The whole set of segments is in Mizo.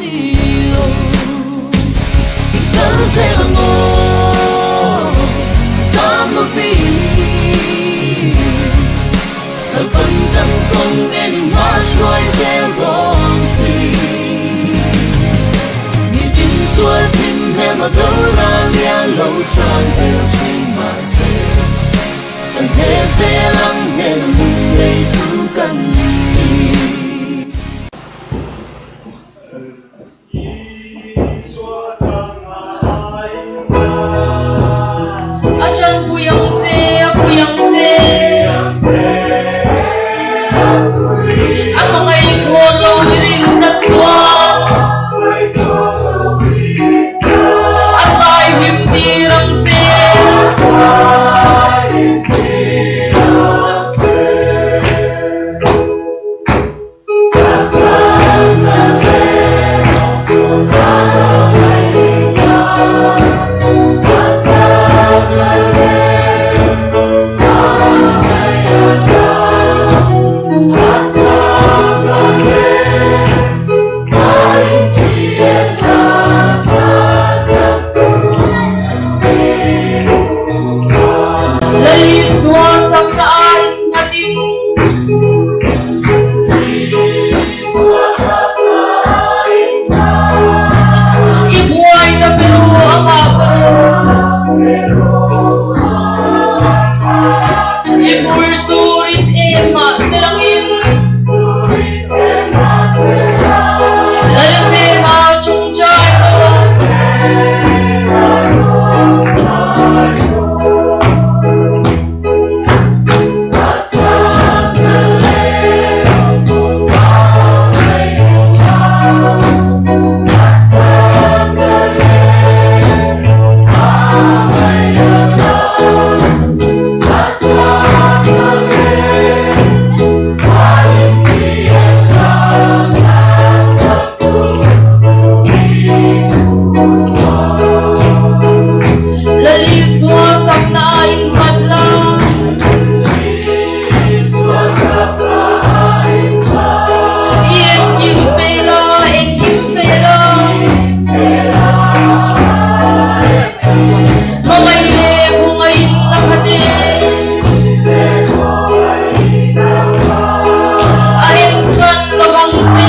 si lo. I kal zel ang aw, zam lovin. Lalpan kan kawng nen in hma hruai zel dawn si. Nitin sual thim hem a do ral lian lo hram vel thin mahse, kan hel zel ang hnen a nung neitu kan ni. A ṭanpui ang che, a pui ang che. A hmangaih thawn lo i rinna chuan a zai hlim tir ang che. Lalisua chakna aiin nghatin. I buaina peru amah peru. I bur chu rit em mahse langin. Lal hnenah chungchai rawh. Lalisua chakna a inhmat la. I engkim pe la, engkim pe la. Hmangaih leh khawngaihin na khat e. A ensan lo ang che.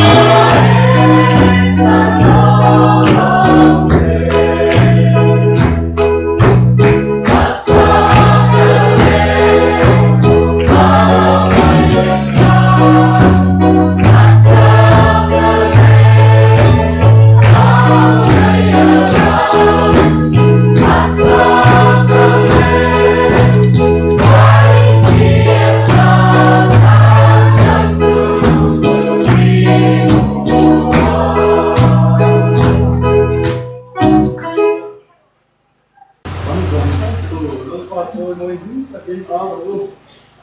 Kan zawng zawng tu Lalpa chawimawi hlim takin a rawh u.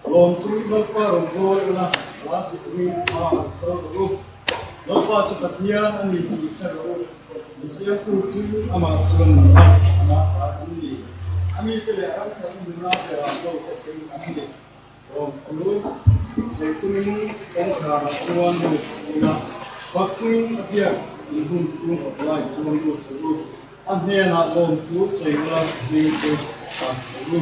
Lawm chungin Lalpa rawn vawi ula, hla si chungin a rawn kal rawh u. Lalpa chu Pathian a ni tih hre rawh u. Mi siamtu chu amah chu a ni a, amah ta an ni. A mite leh ram khat nuna berah ho te chu an ni. Lawm thu sawi chungin kawngkharah chuan lut ula, fak chungin a biak in hun chhung awp lai chuan lut rawh u. A hnenah lawm thu sawi ula hming chu fak rawh u.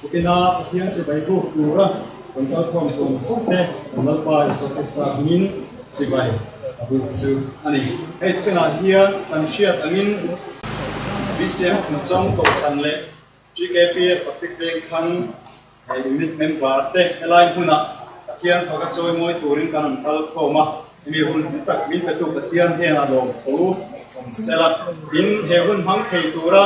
Tukina Pathian chibai buk tura kan kalkhawm zawng zawng te kan Lalpa Isua Krista hmingin chibai a buk chu a ni. Hei tukinah hian kan hriat angin BCM Khumchawng Kohhran leh GKP Republic Veng thlang he unit member te helai hmunah Pathian faka chawi mawi turin kan rawn kal khawm a, hemi hun hlu tak min petu Pathian hnenah lawmthu awm sela, tin he hun hmang thei tura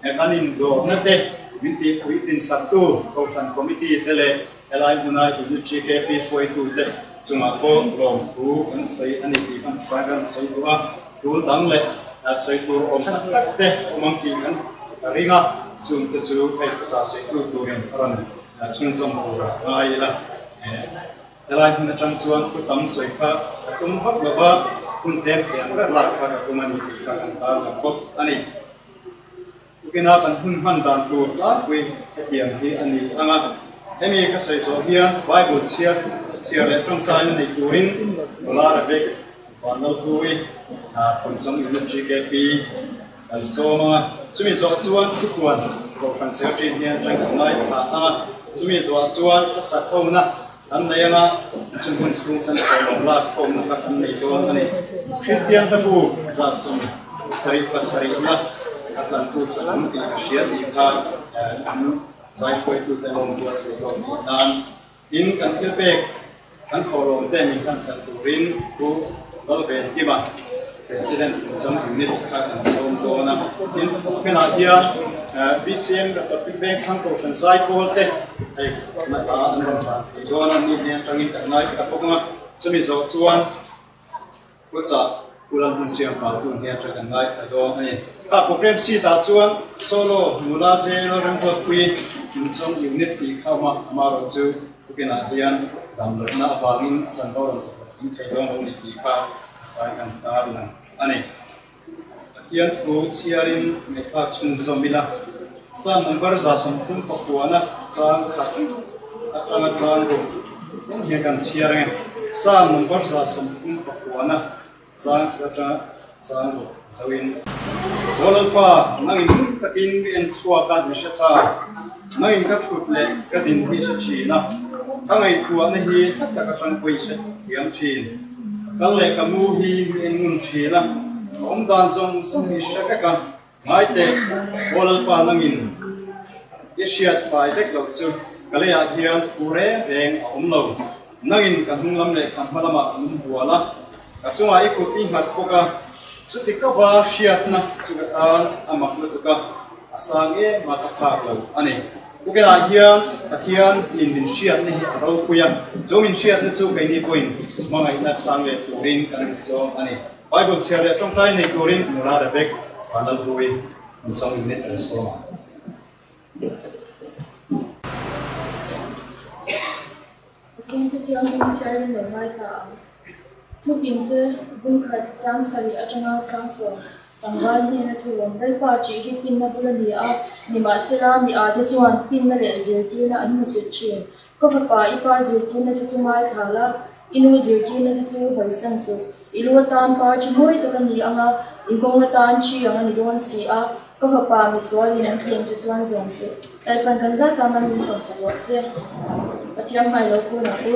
kan indawrna te min tihpuitlin saktu Kohhran Committee te leh helai hmuna unit GKP hruaitu te chungah pawh lawmthu kan sawi a ni tih kan sawi duh a. Tul dang leh sawi tur awm tak tak te awm ang tih kan ring a, chung te chu hei thuchah sawitu turin a rawn chhunzawm tur a ngai ila. Helai hmun atang chuan thu tam sawi kha ka tum vak lo va, hun tlem thei ang ber lak kha ka tum a ni tih kha kan tarlang bawk a ni. Tukina kan hun hman dan tur tlangpui hetiang hi a ni ang a, hemi ka sawi zawh hian Bible chhiar chhiar leh tawngtaina nei turin nula Rebecca. Vanlalpuii Phunchawng Unit GKP kan sawm ang a, chumi zawh chuan thupuan Kohhran Secretary hnen atang kan ngaithla ang a, chumi zawh chuan a sak hona kan nei ang a, chung hun chhung chuan thawhlawm lak khawmna kha kan nei dawn a ni. Kristian hlabu 77% na a tlantu chu an tih ka hria tih kha an zaihruaitute lawmtu a sawi dawn theih nan Tin, kan thil pek kan thawhlawm te min hlansak turin Pu Lalvenkima, President Chawng Unit kha kan sawm dawn a. Tin, henah hian BCM Republic Vengthlang Kohhran Zaipawl te hei an rawn hlan thei dawn a, ni hnen atangin kan ngaithla bawk ang a, chumi zawh chuan Puchah Pu Lalhmunsiam Paltu hnen atang kan ngaithla dawn a ni. Kha program sheet ah chuan Solo Nula Jail Remruatpui Inchawng Unit tih kha awm a, amaherawh chu tukinah hian damlohna avangin a chanvo rawn thawk thei dawn lo ni tih kha a sai kan tarlang a ni. Pathian thu chhiarin ngaihthlak chhunzawm ila, Psalm number 39 chang khat atanga chang ruk thleng hian kan chhiar ang e. Psalm number 39 chang khat atanga chang ruk zoin. Aw Lalpa, nangin ngun takin mi en chhuak a, mi hre ta. Nangin ka thut leh ka din hi hre thin a, ka ngaihtuahna hi hla tak atang pawhin hre thiam thin. Ka kal leh ka mu hi mi en ngun thin a, ka awm dan zawng zawng hi hre vek a, ngai teh, Aw Lalpa nangin i hriat fai vek loh chu ka leiah hian thu reng reng a awm lo. Nangin ka hnung lam leh ka hma lamah min bual a, ka chungah i kut i nghat bawk a, chuti ka va hriatna chu ka tan a mak lutuk a, a sang em a ka phak lo a ni. Kukenah hian Pathian in min hriatna hi a ropui a, chu min hriatna chu keini pawhin hmangaihna chang leh turin kan inzawm a ni. Bible chhiar leh tawngtai nei turin nula Rebek Vanlalpuii Hmunchawng Unit an sawm ang. Pathian chu thianghlim chhiarin lo ngaithla ang. Thupinte bungkhat chang sarih atanga chang sawm tlangval hnena thu rawn Lalpa tih hi finna bul a ni a, nimahsela mi ate chuan finna leh zirtirna an hmu zet thin. Ka fapa i pa zirtirna che chu ngaithla la, i nu zirtirna che chu hawisan suh. I lu atan par thi mawi tak a ni ang a, i nghawng atan thi ang a ni dawn si a, ka fapa misualin an thleng che chuan zawng suh. Lalpan kan zat a man min sawmsak rawh se. Pathian hmai lo kun ang u.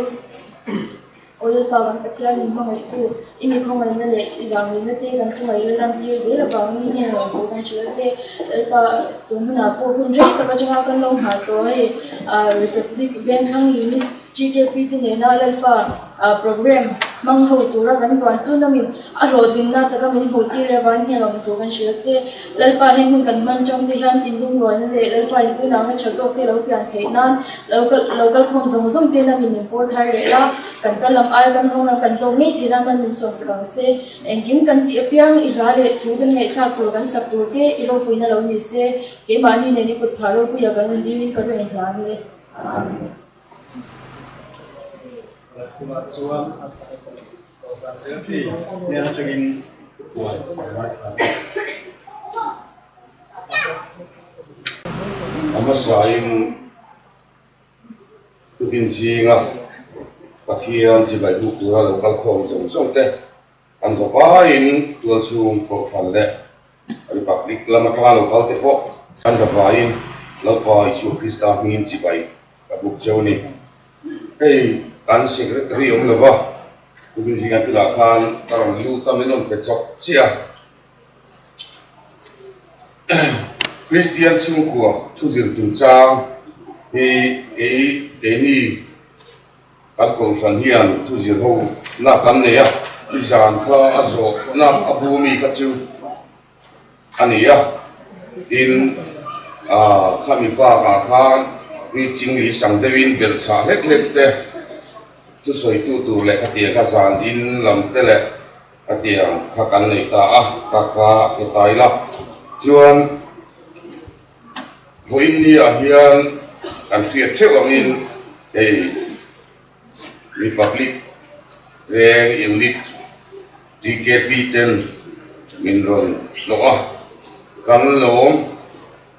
Aw Lalpa kan Pathian min hmangaihtu, i mi khawngaihna leh i zangnihna te kan chunga i lam tir zel avangin i hnenah rawn tur kan hrilh a che. Lalpa tun hunah pawh hun rei tak atanga kan lo nghah tawh hei Republic Vengthlang Unit GKP te nena Lalpa program hmang ho tura kan buan chu nangin a hlawhtlinna taka min hmuh tir leh avangin hnenah rawn tur kan hrilh a che. Lalpa heng hun kan hman tang te hian inlungrualna leh Lalpa in unauna tha zawk te lo pian theih nan lo kal lo kal khawm zawng zawng te nangin min pawl thar leh la, kan kal lam ai kan hawng lam kan hlawk ngei theih nan man min sawm sak ang che. Engkim kan tih apiang i hla leh thu kan ngaihthlak tur kan sak tur te i ropuina lo ni se, keimahni nen i kut phah ropuia kan rawn dil in ka rawn inhla ang e. Amen. Tunah chuan Kohhran Secretary hnen atangin thupuan a ngaithla a. A hmasain tukin zinga Pathian chibai buk tura lo kal khawm zawng zawng te an zavaiin tualchhung Kohhran leh Republic lam atanga lo kal te pawh an zavaiin Lalpa Isua Krista hmingin chibai ka buk cheu a ni. Hei kan secretary awm lo va, tukin zingah tunah khan ka rawn lut a, min rawn pe chawp chiah a. Kristian chhungkua thuzir chungchang hi kei keini kan kohhran hian thuzir ho na kan nei a, nizan kha a zawhna a bu mi kha chu a ni a, tin ah khami bakah khan mi chingli sang deuhin belh chhah hlek hlek te thusawitu tur leh khatiang kha zan in lam te leh khatiang kha kan nei ta a, ka kha a hre ta ila chuan vawiin niah hian kan hriat theuh angin hei Republic Veng Unit DKP ten min rawn tlawh a, kan lawm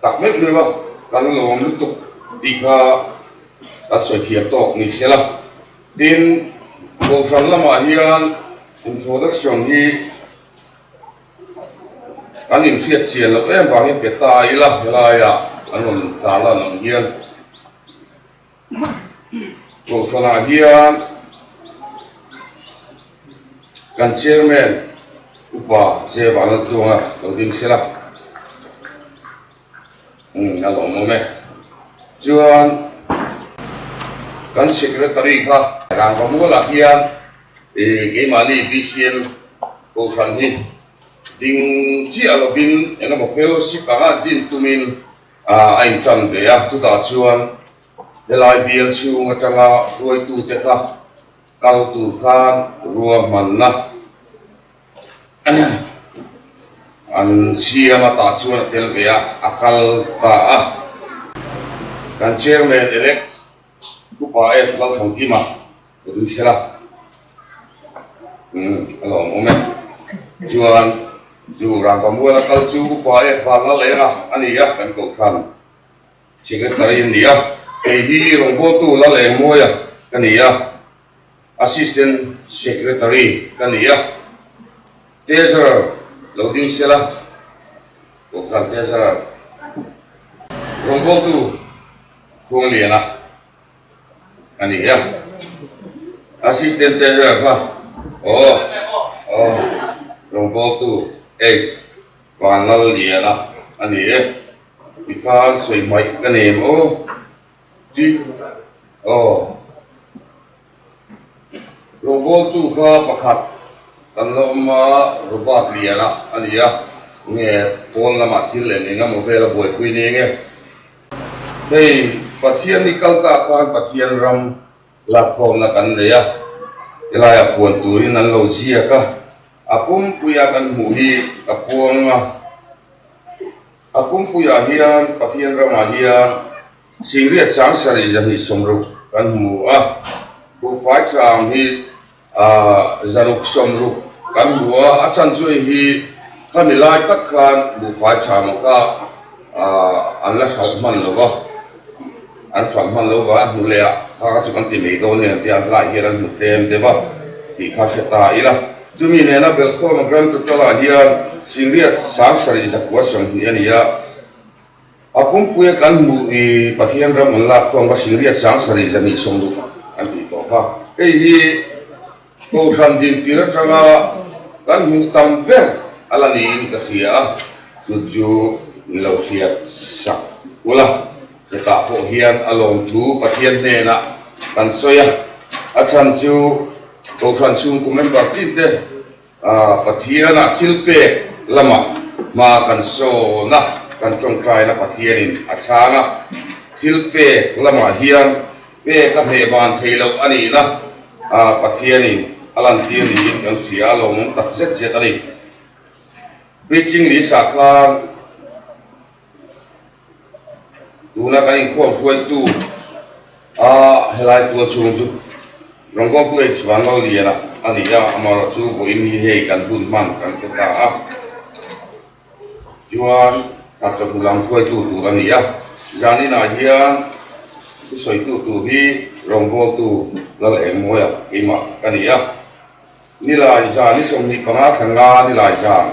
tak meuh meuh a, kan lawm lutuk tih kha kan sawi thiam tawk ni se la. Tin, Kohhran lamah hian Introduction hi kan inhriat chian loh em vangin pe ta ila helaiah an rawn tarlan ang hian Kohhranah hian kan Chairman Upa Jevanlaltluanga lo ding sela. Umm a lawmawm e. Chuan kan Secretary kha Rangvamualah hian ih keimahni BCM Kohhran hi ding chiah lovin eng emaw fellowship anga din tumin a intan ve a, chutah chuan helai bial chhung atanga hruaitute kha kal tur khan ruahmanna An siam a tah chuan a tel ve a, a kal ta a. Kan Chairman elect Upa F Lalthangkima ka ding sela. Umm a lawmawm e. Chuan zu Rangvamual a kal chu Upa F Vanlaleng a ni a, kan kohhran Secretary a ni a. Kei hi rawngbawltu Lalengmawia ka ni a. Assistant Secretary ka ni a, Treasurer lo ding sela, Kohhran Treasurer rawngbawltu Khuangliana a ni a, Assistant Treasurer kha aw aw rawngbawltu H Vanlalliana a ni e, tikhan sawi hmaih ka nem aw. Tin, aw, rawngbawltu kha pakhat kan la awm a, Robert Liana a ni a, nge pawn lamah thil eng eng emaw vel a buaipui ni nge? Hei, Pathian ni kal ta khan Pathian ram lakkhawmna kan nei a, helaiah puan turin an lo ziak a, a pumpuia kan hmuh hi ka puang a. A pumpuiah hian Pathian ramah hian Singriat 72 kan hmu a, buhfai chang hi 660 kan hmu a, a chhan chu hei hi khami lai tak khan buhfai chang kha an la hralh hman lo va, an hralh hman lo va, a hnu leh ah kha kha chu kan ti mai dawn nen tia an lai hian an hmu tlem deuh a tih kha hre ta ila. Chumi nena belhkhawm Grand Total ah hian Singriat 7920 a ni a. A pumpuia kan hmuh i Pathian ram an lak khawm kha Singriat 7260 an tih tawh kha. Hei hi Kohhran dintir atanga kan hmuh tam ber a la niin ka hria a, chu chu min lo hriat sak ula. Hetah pawh hian a lawmthu Pathian hnenah kan sawi a, a chhan chu Kohhran chhungkaw member tinte Pathianah thil pek lamah hma kan sawn a, kan tawngtaina Pathianin a chhang a, thil pek lamah hian pek a hneh van thei loh a nihna Pathianin a lantir niin kan hria a, lawmawm tak zet zet a ni. Preaching list-ah khan. Tuna kan inkhawm hruaitu a helai tual chhung chu Rawngbawltu H Vanlalliana a ni a, amaherawh chu vawiin hi hei kan hun hman kan hre ta a, chuan hna chawhnu lam hruaitu tur a ni a, zaninah hian thusawitu tur hi Rawngbawltu Lalengmawia keimah ka ni a. Nilai zan ni 25 thla nga nilai zan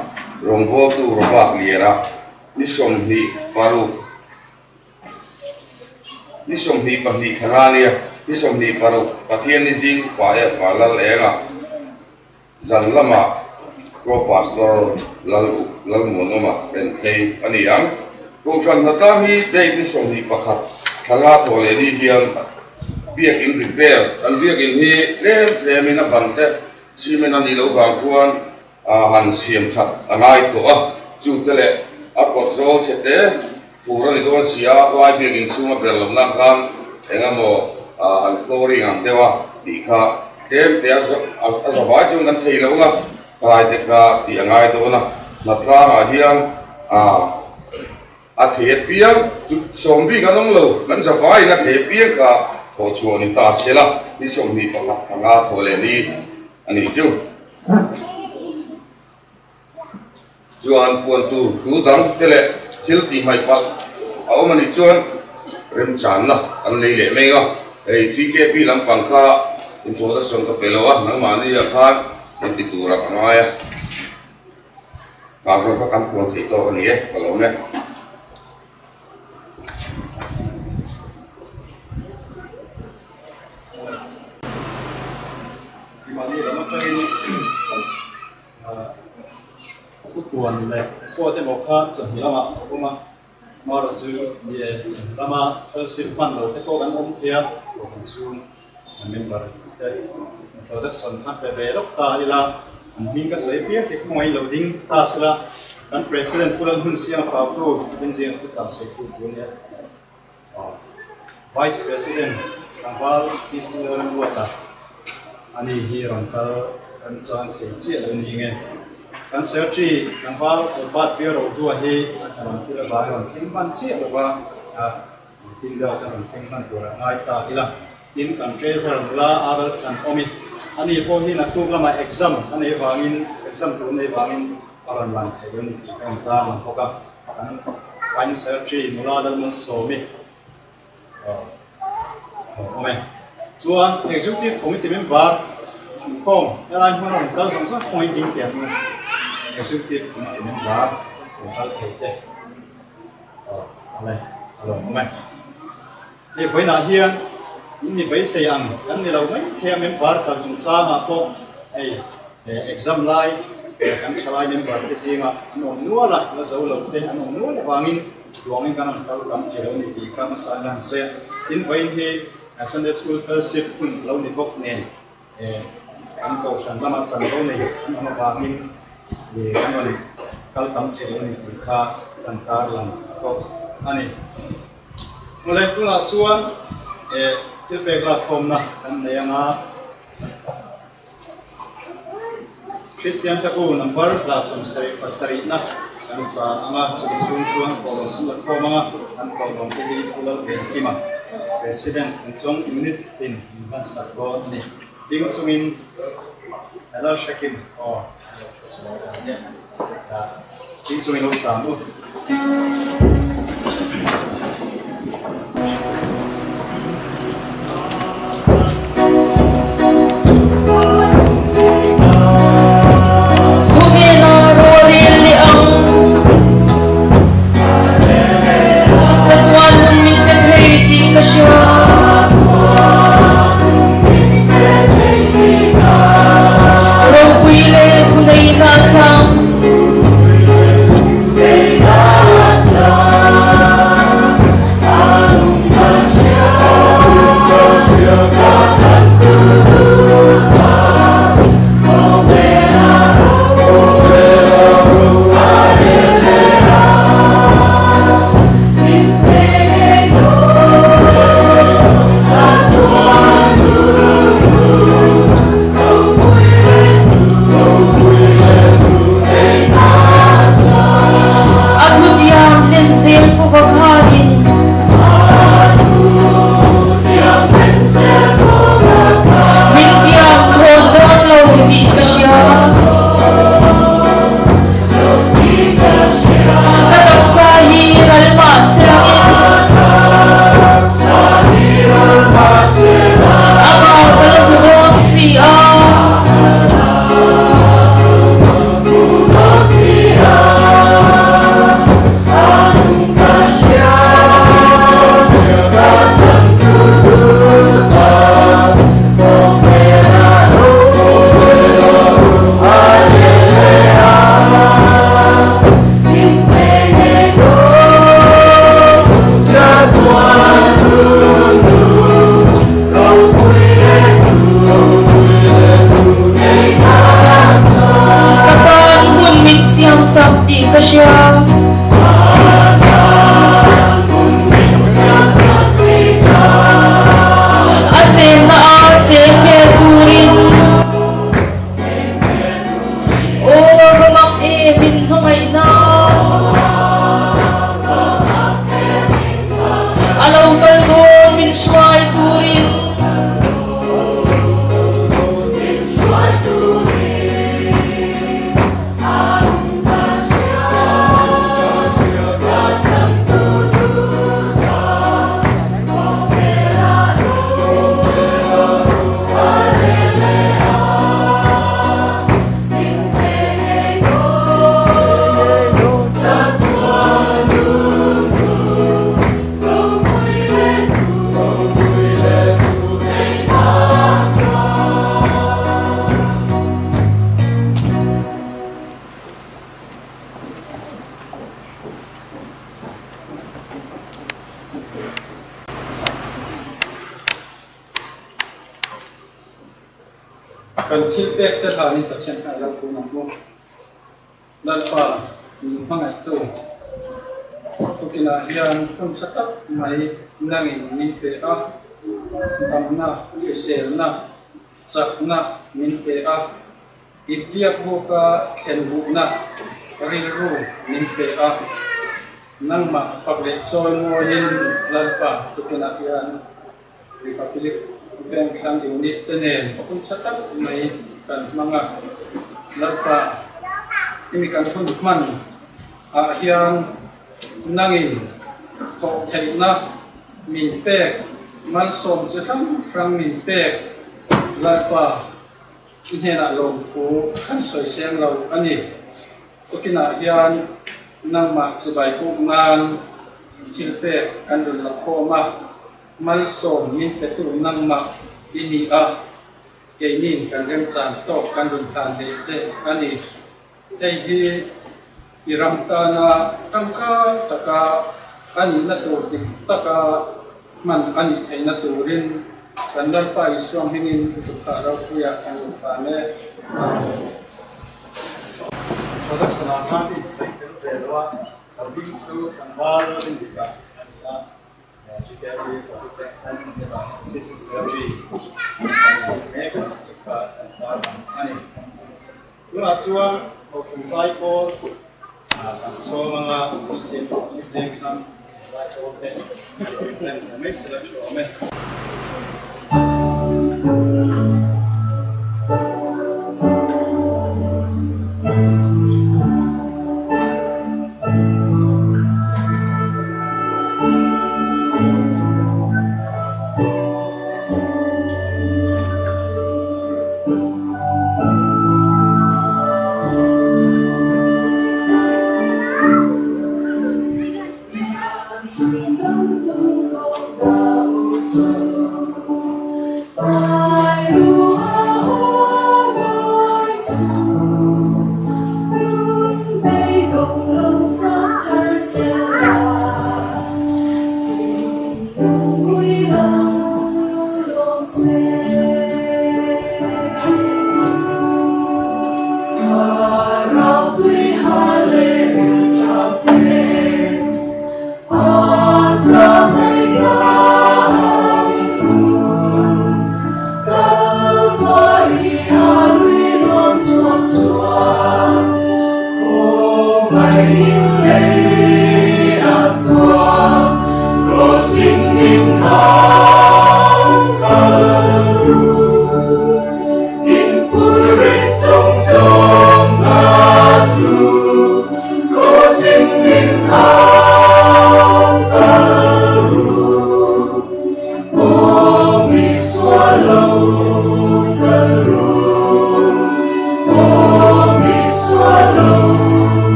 rawngbawltu Robert Liana ni 26 ni 22 thla nga nia ni 26 Pathian ni zing upa e pa Lal Enga zan lamah Pro Pastor Lal Lalmuanawma Renthei a ni ang. Kohhran hnatlang hi date ni 21 thla nga thawh leh ni hian Biakin repair kan biakin hi tlem tlemin a ban te cement a nih loh vang khuan han siam that a ngai tawh a, chu te leh a kawt zawl chhe te fur a ni dawn si a, lai biakin chhung a ber lohna khan eng emaw han flooring ang deuh a tih kha tlem te a zavai chuan kan thei lo ang a, khalai te kha tih a ngai dawn a, hnatlangah hian A thei apiang tut sawm bik an awm lo, kan zavaiin a thei apiang kha thawh chhuah ni ta se la, ni 21 panga thawh leh ni a nih chu. Chuan puan tur tul dang te leh thil tih hmaih palh a awm a nih chuan remchanna kan lei leh mek a, hei TKP lampang kha inthawhna sawn ka pe lo a, nangmahni ah khan. Kan ti turah ka ngai a, hna zawng kha kan puan thei tawk a ni e, ka lawm e. Mahni lam atangin thupuan leh pawt emaw kha chawhnu lamah a awm a, Mara chu ni e, chawhnu lama fellowship hman lo te pawh kan awm thei a, kohhran chhung member te introduction kha pe ve lawk ta ila, an hming ka sawi piang khi khawngaih lo ding ta sela, kan President Pu Lalhmunsianga Pautu Inziang thuchah sawitu tur a nia. Vice President tlangval PC Lalruata a ni hi rawn kal kan chuan thei chiah lo ni nge. Kan Secretary tlangval Albert Biarohlua hi a hna rawn thil avang rawn thleng hman chiah lova tin deuh chuan rawn thleng hman tur a ngai ta ila. Tin kan Treasurer nula RL Thlanawmi a ni pawh hi naktuk lamah exam a nei vangin exam tur a nei vangin a rawn lang thei lo ni tih ka rawn tarlang bawk a. Kan Finance Secretary nula Lalmalsawmi awm e. Chuan Executive Committee member inkhawm helai hmuna rawn kal zawng zawng kawngin ding teh ang u. Executive Committee member rawn kal thei te awm e, a lawm awm e. Hei vawiinah hian in mi beisei ang kan ni lo mai thei a, member kal chungchangah pawh hei exam lai kan thalai member te zingah an awm nual a, la zo lo te an awm nual avangin duangin kan rawn kal tam thei lo a ni tih kha hmasa in a han sawi a. Tin, vawiin hi Sunday School Fellowship hun lo ni bawk nen kan kohhran lama chanvo nei an awm avangin kan rawn kal tam thei lo a ni tih kha kan tarlang bawk a ni. Mawle tunah chuan thil pek lakkhawmna kan nei anga Kristian Hlabu number 177 na kan sa anga chumi chhung chuan thawhlawm an la khawm anga an thawhlawm te hi Pu Lalvenkima President an chawng unit in min hman sak dawn a ni. Ding chungin Lalhrekim aw Ding chungin lo sa ang u. Khawvela rorel leh ang. Chatuan nun min pe thei tih ka hria. Ropui leh thuneihna chang. A thutiam lenzel kuva khanin. Min tiam thawn dawn lo tih ka hria. Ka taksa hi ral mah serangin. Amah ka la hmu dawn si a. Ka tan hmun min siam sak tih ka hria. A chenna a cheng ve turin. Aw va mak e min hmangaihna. A lo kal dawn min hruai turin. Kan thil pek te hlanin Pathian kha a lo kun ang u. Lalpa min hmangaihtu tukinah hian hun tha tak mai nangin min pe a, damna, hriselna, chakna min pe a, i biak bawka thlen duhna rilru min pe a, nangmah fak leh chawi mawiin Lalpa tukinah hian Republic Vengthlang Unit te nen hun tha tak mai kan hmang a, Lalpa hemi kan hun hman ah hian nangin thawh theihna min pek, malsawm chi hrang hrang min pek Lalpa i hnenah lawmthu kan sawi seng lo a ni. Tukinah hian nangmah chibai puk nan thil pek kan rawn la khawm a, malsawm min petu nangmah i ni a, keinin kan remchan tawk kan rawn hlan leh che a ni. Hei hi i ram tana tangkai taka a nihna tur dik taka hman a nih theihna turin kan Lalpa Isua hmingin Tukhah Ropuia kan rawn hlan e. Amen. Introduction ah khan i insawi tel ve lo a, ka hming chu Tlangval Rindika a ni a, GKLB Public Bank an hetah hian CCCLB kan tih mek a tih kha kan tarlang a ni. Tunah chuan Kohhran Zaipawl kan sawm anga BCM Public Bank khan Zaipawl te rem ta mai sela thu awm e.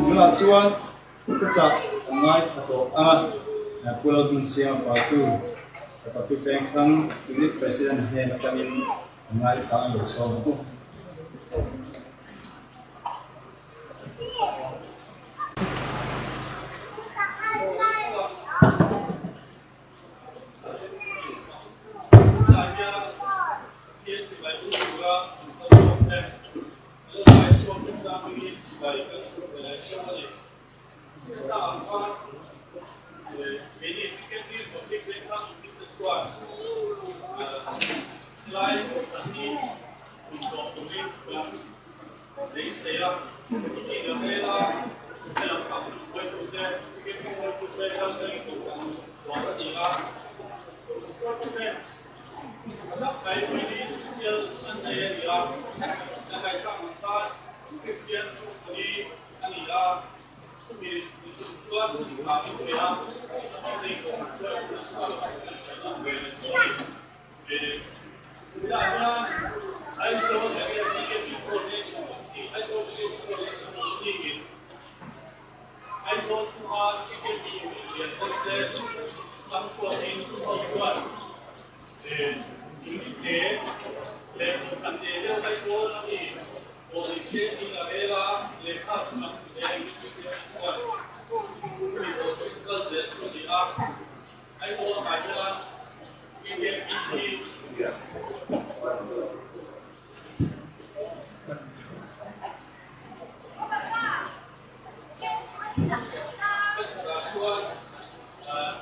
Tunah chuan thuchah kan ngaithla tawh ang a, Pu Lalhmunsianga Partu Republic Vengthlang Unit President hnen atangin kan ngaithla a lo sawm ang u. se ding a rel a, lehkha chu an hmu e, BJP chuan chumi pawh chu kal zel chu a ni a. Aizawl ah hian BJP hi Thenkhatah chuan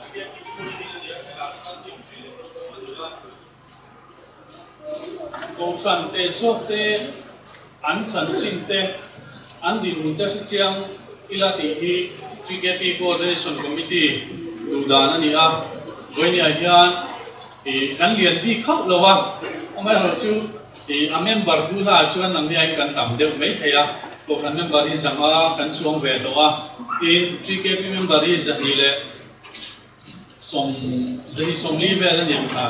BJP chu ding a ni a, thenkhatah chuan ding thei lo pawh a ni a. Kohhran te zawk te, an chanchin te, an dinhmun te hre chiang ila tih hi GKP Coordination Committee duh dan a ni a. Vawinia hian ih kan lian bik hauh lo a, amaherawhchu ih a member thu hnaah chuan nangni aiin kan tam deuh mai thei a, Kohhran member hi zanga kan chuang ve tawh a, tin GKP member hi 200 leh Sawm zahnih sawmli vel a nih kha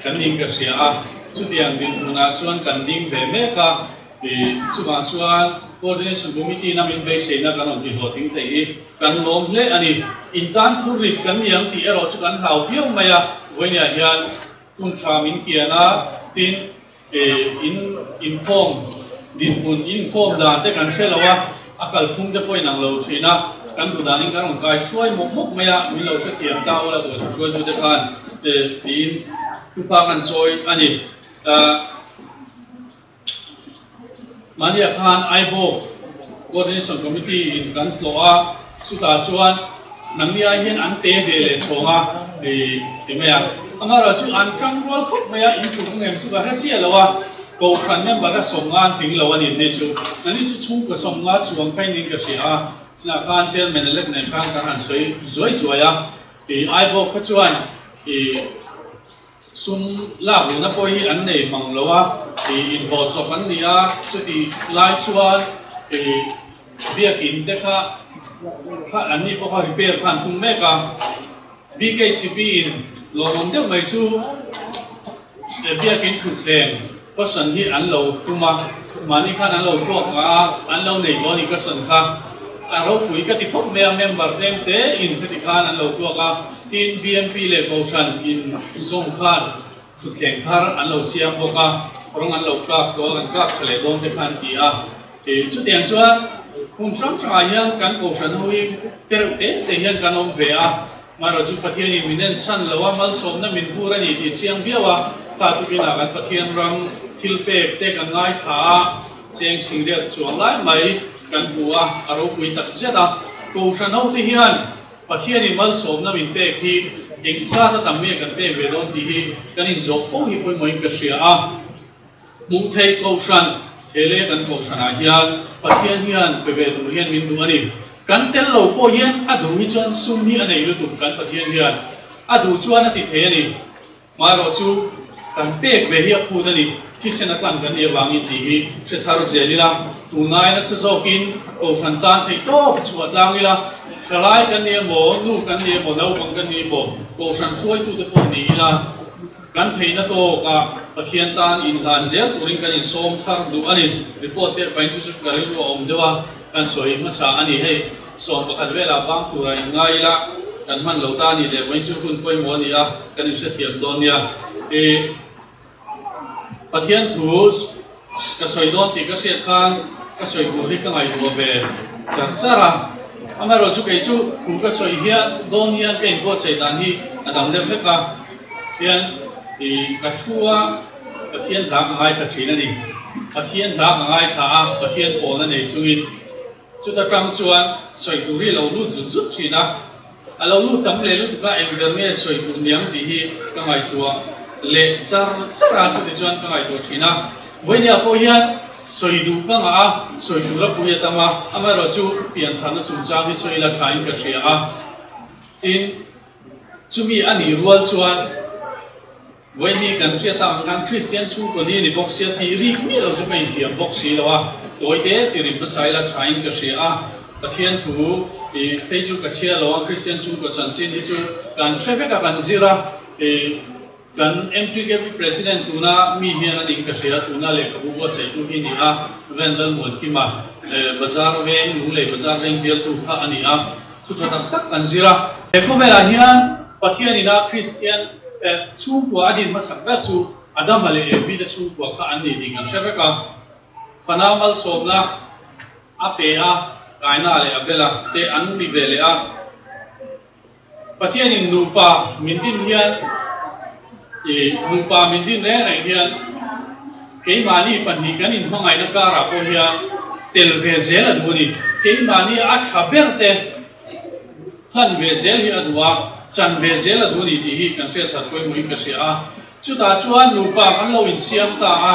kan ning ka hria a, chutiang dinhmunah chuan kan ding ve mek a, ih chuvang chuan Coordination Committee na min beiseina kan rawn tihlawhtling thei hi kan lawm hle a ni. Intan phurrit kan ni ang tih erawh chu kan hlau viau mai a, vawinia hian hun tha min kian a, tin ih in inkhawm dinhmun inkhawm dan te kan hre lo a, a kalphung te pawh inang lo thin a, kan duh danin kan rawn kai hruai mawp mawp mai a, min lo hrethiam ta ula duh hruai tu te khan tiin thupa kan chawi a ni. Mahnia khan Aibawk Coordination Committee in kan tlawh a, chutah chuan nangni ai hian an te ve leh chhawng a ti mai a. Amaherawhchu chu an tang rual khawp mai a, in tluk ngem chu ka hre chiah lo a, Kohhran member a sawmnga an tling lo a ni hne chu. Nangni chu chhungkaw sawmnga chuang kha in ka hria a, chutah khan Chairman elect nen khan kan han sawi zuai zuai a, Aibawk kha chuan Sum lak luhna pawh hi an nei mang lo a, ih inhlawh chawp an ni a, chuti lai chuan ih biakin te kha kha an ni pawh kha repair kha an tum mek a, BKCP in lawmawm deuh mai chu biakin thutthleng cushion hi an lo tum a, mahni khan an lo tuak a, an lo nei tawh a ni cushion kha, a ropui ka ti khawp mai a, member tlem te in khati khan an lo tuak a. Tin, BMP leh Kohhran in zawng khan thutthleng thar an lo siam bawk a, rawng an lo kap tawh a, kan kap tha leh dawn te kha an ti a. Chutiang chuan hmun hrang hrangah hian kan Kohhran ho hi te reuh te te hian kan awm ve a, amaherawhchu Pathianin min ensan lo a, malsawmna min vur a ni tih chiang viau a, kha tukinah kan Pathian ram thil pek te kan ngaithla a, cheng singriat chuang lai mai kan hmu a, a ropui tak zet a. Kohhran ho te hian Pathianin malsawmna min pek hi eng zat a tam nge kan pek ve dawn tih hi kan inzawh fo hi pawimawhin ka hria a. Hmuh theih Kohhran, he leh kan Kohhranah hian Pathian hian pe ve tur hian min duh a ni. Kan tel lo pawh hian a duh hi chuan sum hi a nei lutuk kan Pathian hian a duh chuan a ti thei a ni. Maherawh chu kan pek ve hi a phut a ni, thisen a tlan kan nih avangin tih hi hre thar zel ila, tunai nasa zawkin Kohhran tan theih tawp chhuah tlang ila, thalai kan ni emaw, nu kan ni emaw, naupang kan ni emaw, Kohhran hruaitute pawh ni ila, kan theihna tawkah Pathian tan inhlan zel turin kan insawm thar duh a ni. Report pek pahin chu chu ka rilru a awm deuh a, kan sawi hmasa a ni hei. 11 velah bang turah in ngai ila, kan hman lo ta a ni leh vawiin chu hun pawimawh a ni a, kan inhrethiam dawn nia. I Pathian thu ka sawi dawn tih ka hriat khan ka sawi tur hi ka ngaihtuah ve char char a, amaherawh chu kei chu thu ka sawi hian dawn hian ka inbuatsaih dan hi a dang deuh hlek a, hian i ka thu a Pathian hla ka ngaithla thin a ni. Pathian hla ka ngaithla a, Pathian pawlna nei chungin. Chuta tang chuan sawi tur hi a lo lut zut zut thin a, a lo lut tam leh lutuk a, eng ber nge sawi tur niang tih hi ka ngaihtuah leh char char a, chuti chuan ka ngaihtuah thin a. Vawinia pawh hian sawi duh ka ngah a, sawi tur a pui a tam a, amaherawhchu piantharna chungchang hi sawi la thain ka hria a, tin chumi a nih rual chuan, Vawiin kan hriat ang khan Kristian chhungkaw ni a ni bawk sia tih rik miah lo chu ka inthiam bawk si lo a, tawi te ti rim hmasa ila thain ka hria a, Pathian thu ih phei chu ka chhiar lo a, Kristian chhungkaw chanchin hi chu kan hre vek a, kan zir a, ih kan MTKP President tuna mi hian a ning ka hria, tuna lehkhabu buatsaihtu hi ni a, Ven Lalmuankima, Bazar Veng, Lunglei Bazar Veng bialtu kha a ni a, thu tha tak tak kan zir a. He khawvelah hian Pathian ina Kristian chhungkua a din hmasak ber chu Adama leh Evi te chhungkua kha an ni tih kan hre vek a. Fanau malsawmna a pe a, Kaina leh Abela te an ni ve leh a. Pathianin nupa min din hian ih nupa min din reng reng hian keimahni pahnih kan inhmangaihna karah pawh hian tel ve zel a duh a ni. Keimahni a tha ber te hlan ve zel hi a duh a, chan ve zel a duh a ni tih hi kan hriat that pawimawhin ka hria a. Chutah chuan nupa kan lo insiam ta a,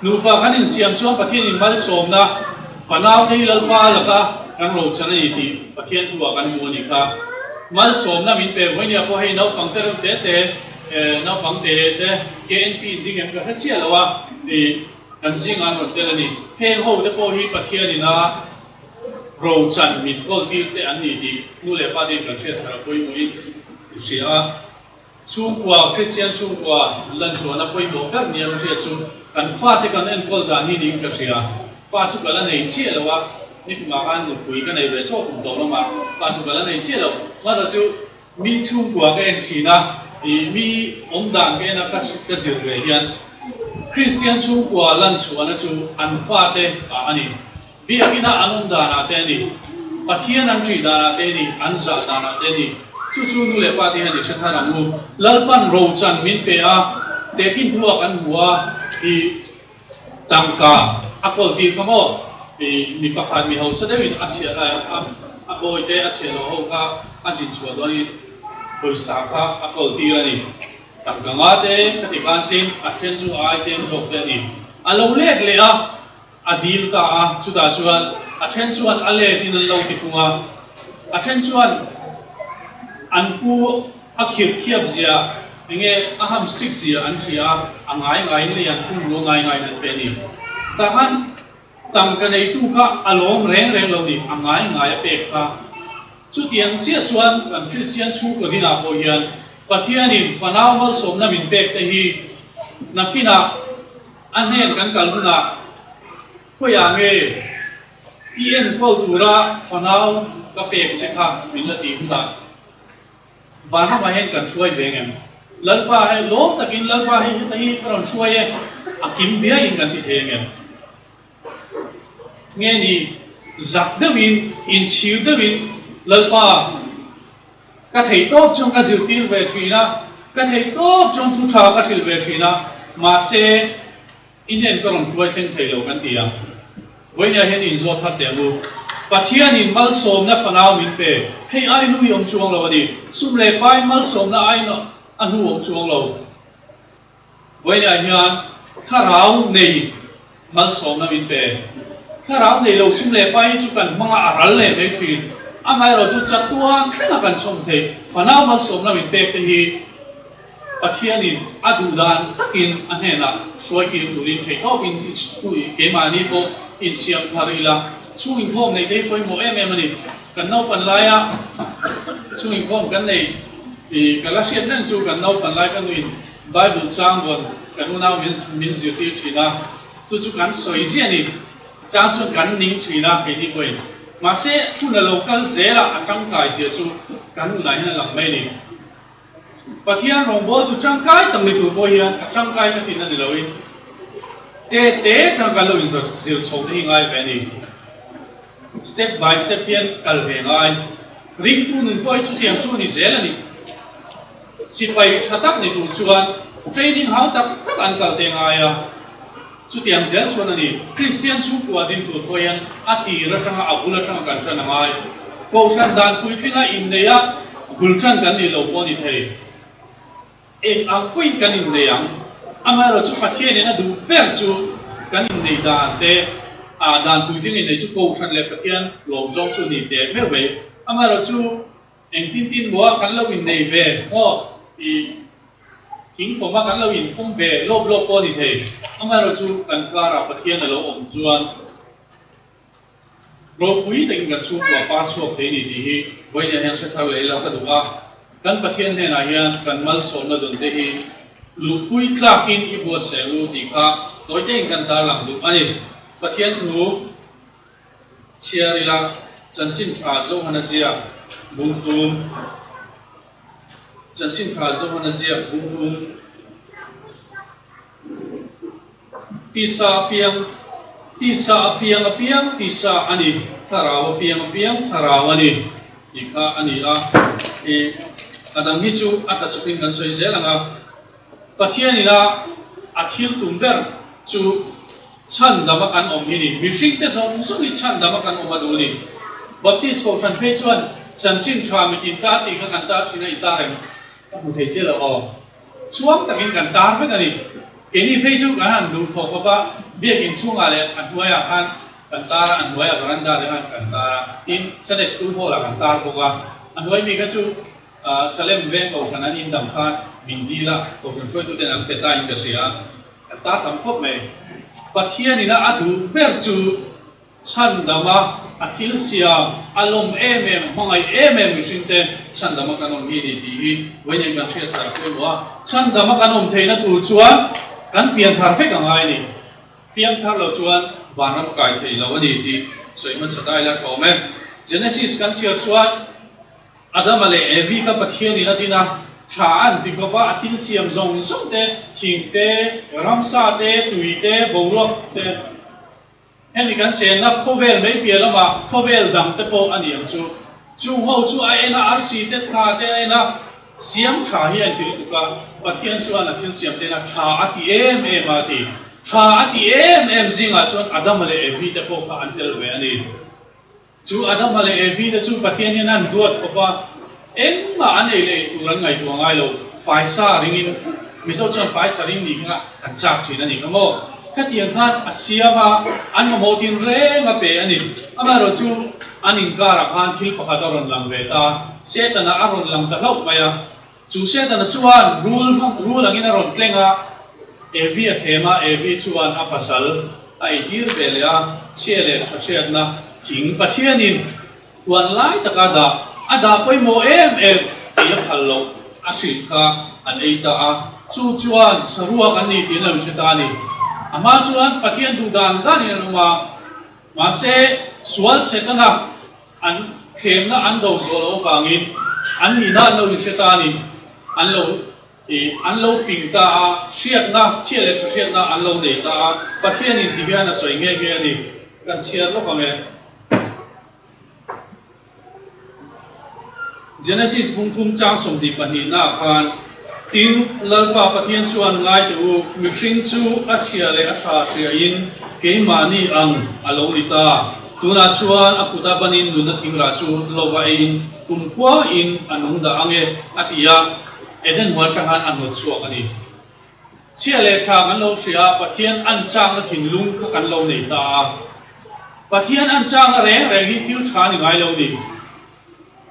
nupa kan insiam chuan Pathianin malsawmna fanaute hi Lalpa laka kan rochan a ni tih Pathian thu ah kan hmu a ni kha. Malsawmna min pe vawi nia pawh hei naupang te reuh te te, naupang te te KNP in ding em ka hre chiah lo a, ih kan zingah an rawn tel a ni. Heng ho te pawh hi Pathianin a rochan min kawl tir te an ni tih nu leh pa te in kan hriat thar a pawimawhin i hria a. Chhungkua, Kristian chhungkua lan chuan a pawimawh ber nia ka hriat chu kan fate kan enkawl dan hi niin ka hria. Fa chu ka la nei chiah lo a, nikumah khan nupui ka nei ve chawk kum tawh lamah fa chu ka la nei chiah lo. Mother chu mi chhungkua ka en thin a, ih mi awm dan ka en a ka zir ve hian Kristian chhungkua lan chhuahna chu an fate ah a ni. Biakina an awm danah te a ni, Pathian an ṭih danah te a ni, an zah danah te a ni. Chu chu nu leh pa te hian i hre thar ang u. Lalpan rochan min pe a, tehkhin thu ah kan hmu a, i tangka a kawl tir kha maw? I mi pakhat mi hausa deuhin a chhiah a, a bawi te a chhiah loh ho kha a zin chhuah dawnin pawisa kha a kawl tir a ni. Tangka nga te ka ti khan tlem a then chu a ai tlem zawk te a ni. A lo let leh a. A dil ta a, chutah chuan a then chuan a let in an lo ti pung a, a then chuan an pu a khirh khiap zia enge a ham strict zia an hria a, a ngai ngai in lei an pum lu a ngai ngai in an pe a ni. Tah khan tangka neitu kha a lawm reng reng lo ni, a ngai ngai a pek kha. Chutiang chiah chuan kan Kristian chhungkaw dinah pawh hian Pathianin fanau malsawmna min pek te hi nakinah A hnen kan kal hunah khawiah nge i enkawl tura fanau ka pek che kha min la tih hunah vanramah hian kan hruai ve ngem? Lalpa hei lawm takin Lalpa hei heta hi ka rawn hruai e, a kim biaiin kan ti thei angem? Nge ni zak deuhin inchhir deuhin Lalpa Ka theih tawp chuan ka zirtir ve thin a, ka theih tawp chuan thu tha ka hrilh ve thin a, mahse i hnen ka rawn hruai thleng thei lo kan ti ang. Vawinia hian inzawt thar teh ang u. Pathianin malsawmna fanau min pe, hei ai hnu hi awm chuang lo a ni. Sum leh pai malsawmna aiin a hnu awm chuang lo. Vawinia hian thlarau nei malsawmna min pe. Thlarau nei lo sum leh pai hi chu kan hmanga a ral leh mai thin. Amaherawh chu chatuan thlenga kan chhawm theih fanau malsawmna min pek te hi Pathianin a duh dan takin a hnenah hruai kir turin theihtawpin keimahni pawh insiam thar ila. Chhung inkhawm neih te hi pawimawh em em a ni. Kan naupan laia chhung inkhawm kan nei ih ka la hriat reng chu kan naupan lai ka nuin Bible chang vawn kan unau min min zirtir thin a, chu chu kan sawi ziah a ni. Chang chuan kan ning thin a keini pawhin. Mahse hun a lo kal zel a, a tangkai zia chu kan nunah hian a lang mai a ni. Pathian rawngbawltu tangkai tak ni tur pawh hian a tangkai ka tin a ni loin te te tangkai lo inzir zir chho te hi ngai ve a ni. Step by step hian kal ve ngai. Ringtu nun pawh hi chutiang chu a ni zel a ni. Sipai tha tak ni tur chuan training hau tak tak an kal te ngai a. Chutiang zel chuan a ni. Kristian chhungkua din tur pawh hian a tir atanga a bul atanga kan ṭan a ngai. Kohhran dan puitlinga innei a bul ṭan kan nih lo pawh a ni thei. Eng ang pawhin kan innei ang. Amaherawh chu Pathianin a duh ber chu kan innei dan te, a dan puitling innei chu Kohhran leh Pathian lawm zawng chu a ni teh meuh mai. Amaherawh chu engtin tin maw kan lo innei ve maw i Thingfawm a kan lo infawm ve lawp lawp pawh a ni thei. Amaherawh chu kan karah Pathian a lo awm chuan ropui takin kan chhungkua par chhuak thei a ni tih hi vawiinah hian hre thar leh ila ka duh a. Kan Pathian hnenah hian kan malsawmna dawn te hi luhpui tlakin i buatsaih ang u tih kha tawi tein kan tarlang duh a ni. Pathian thu chhiar ila chanchin tha Zohana ziak bungthum. Chanchin tha zawhan a ziak bung bung. Tisa piang. Tisa a piang a piang tisa a ni, thlarau a piang a piang thlarau a ni tih kha a ni a. I a dang hi chu a tla chawpin kan sawi zel ang a. Pathianin a a thil tum ber chu chhandama kan awm hi ni. Mihringte zawng zawng hi chhandama kan awm a duh a ni. Baptist Kohhran phei chuan chanchin tha mitin tar tih kha kan tar thin a, i tar em? Ka hmu thei che lo aw. Chhuang takin kan tar vek a ni. Keini phei chu kan han duh thawh khawp a, biakin chhungah leh a hnuaiah khan kan tar a, a hnuaiah veranda te khan kan tar a, tin Sunday School hall ah kan tar bawk a. A hnuai mi kha chu Salem veng kohhran an indang khan min dil a, kohhran hruaituten an pe ta in ka hria a, kan tar tam khawp mai. Pathianin a a duh ber chu Chhandama a thil siam, a lawm em em, hmangaih em em mihringte chhandama kan awm hi ni tih hi vawiin kan hriat thar pawimawh a. Chhandama kan awm theihna tur chuan kan pian thar vek a ngai a ni. Piang thar lo chuan vanram a kai thei lo a ni tih sawi hmasa ta ila thlawm e. Genesis kan chhiar chuan Adama leh Evi kha Pathianin a din a, tha an ti khawp a, a thil siam zawng zawng te, thing te, ramsa te, tui te, boruak te, Hemi kan chenna khawvel mai piah lamah khawvel dang te pawh a ni ang chu. Chung ho chu a en a, arsi te tha te a en a, siam tha hi a inti lutuk a, Pathian chuan a thil siam tena tha a ti em em a ti. Tha a ti em em zingah chuan Adama leh Evi te pawh kha an tel ve a ni. Chu Adama leh Evi te chu Pathian hian an duat khawp a, engmah an ei leh ei tur an ngaihtuah ngai lo. Faisa ringin, Mizo chuan faisa ring nih kha an chak thin a ni kha maw? Khatiang khan a siam a, an mamawh tin reng a pe a ni. Amaherawh chu an inkarah khan thil pakhat a rawn lang ve ta, Setana a rawn lang ta hlauh mai a. Chu Setana chuan rul hmang rul angin a rawn tleng a, Evi a thlem a, Evi chuan a pasal a eitir ve leh a, chhia leh tha hriatna thing Pathianin huan lai taka dah a dah pawimawh em em tih a phal loh a hrilh kha an ei ta a, chu chuan saruak an ni tiin a lo hre ta a ni. A hma chuan Pathian duh dan danin an awm a, mahse sual Setana An thlemna an do zawh loh avangin an nihna an lo inhre ta a ni. An lo ih an lo fing ta a, hriatna, chhia leh tha hriatna an lo nei ta a, Pathianin ti hian a sawi nghe nghe a ni. Kan chhiar lawk ang e. Genesis bungthum chang 22 ah khan, Tin, Lalpa Pathian chuan ngai teh u, mihring chu a chhia leh a tha hriain keimahni ang a lo ni ta. Tunah chuan a kut a banin nunna thingrah chu lova eiin kumkhuain a nung dah ang e, a ti a, Eden huan atang khan a hnawt chhuak a ni. Chhia leh tha kan lo hria a, Pathian an chakna thinlung kha kan lo nei ta a. Pathian an chakna reng reng hi thil tha ni ngai lo ni.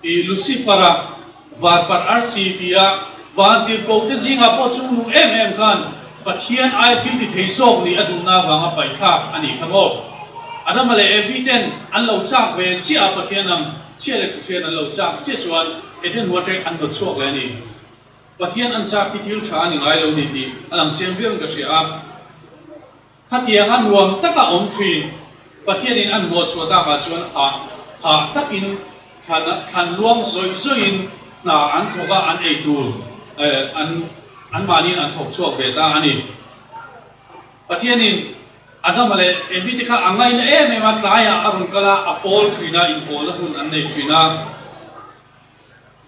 I Lucifer-a varparh arsi tia vantirhkoh te zingah pawh chung nung em em khan Pathian aia thil ti thei zawk nih a duhna avanga paihthlak a nih kha maw? Adama leh Evi ten an lo chak ve chiah a Pathian ang chhia leh thuhriat an lo chak chiah chuan Eden huan ṭek an hnawt chhuak leh a ni. Pathian an chak hi thil ṭha a ni ngai lo ni tih a lang chiang viau in ka hria a. Khatianga nuam taka awm thin Pathianin a hnawh chhuah takah chuan hah hah takin thlan thlan luang zawih zawihin hna an thawk a, an ei tur an anmahniin an thawk chhuak ve ta a ni. Pathianin Adama leh Evi te kha a ngaina em em a, tlaiah a rawn kal a, a pawl thin a, inpawlna hun an nei thin a.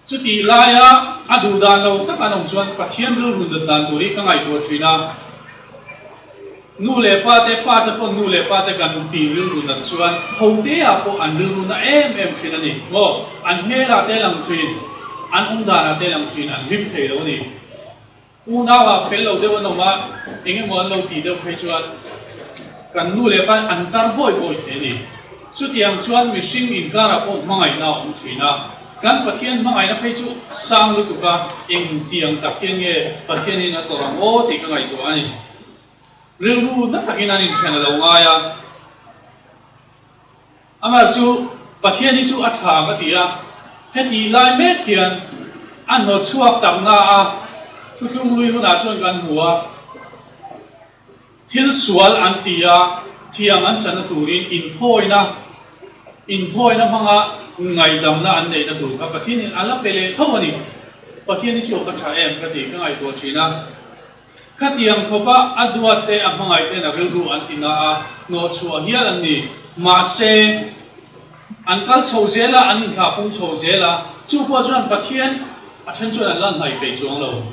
Chutih laia a duh dan lo tak an awm chuan Pathian rilru nat dan tur hi ka ngaihtuah thin a. Nu leh pa te, fa te pawh nu leh pa te kan tih rilru nat chuan hote-ah pawh an rilru na em em thin a ni maw? An hmelah te lang thin, an awm danah te lang thin, an hlim thei lo a ni. Unauah fel lo deuh an awm a, eng emaw an lo tih deuh phei chuan kan nu leh pa an tar bawi bawi thei a ni. Chutiang chuan mihring inkarah pawh hmangaihna a awm thin a, kan Pathian hmangaihna phei chu a sang lutuk a, engtiang tak hian nge Pathianin a tawrh ang aw tih ka ngaihtuah a ni. Rilru na takin an inthen a lo ngai a. Amah chu Pathian hi chu a tha ka ti a, heti lai mek hian a hnawt chhuak tak na a, thuthlung lui hunah chuan kan hmu a, thil sual an ti a, thiam an chana turin inthawina, inthawina hmanga ngaihdamna an neihna tur kha Pathianin a la pe leh tho a ni. Pathian hi chu ka tha em ka ti, ka ngaihtuah thin a. Khatiang khawpa a duat te a hmangaih ten a rilru an ti na a, hnawhchhuah hial an ni. Mahse, an kal chho zel a, an inthlah pung chho zel a, chu pawh chuan Pathian a then chuan an la hnaih peih chuang lo.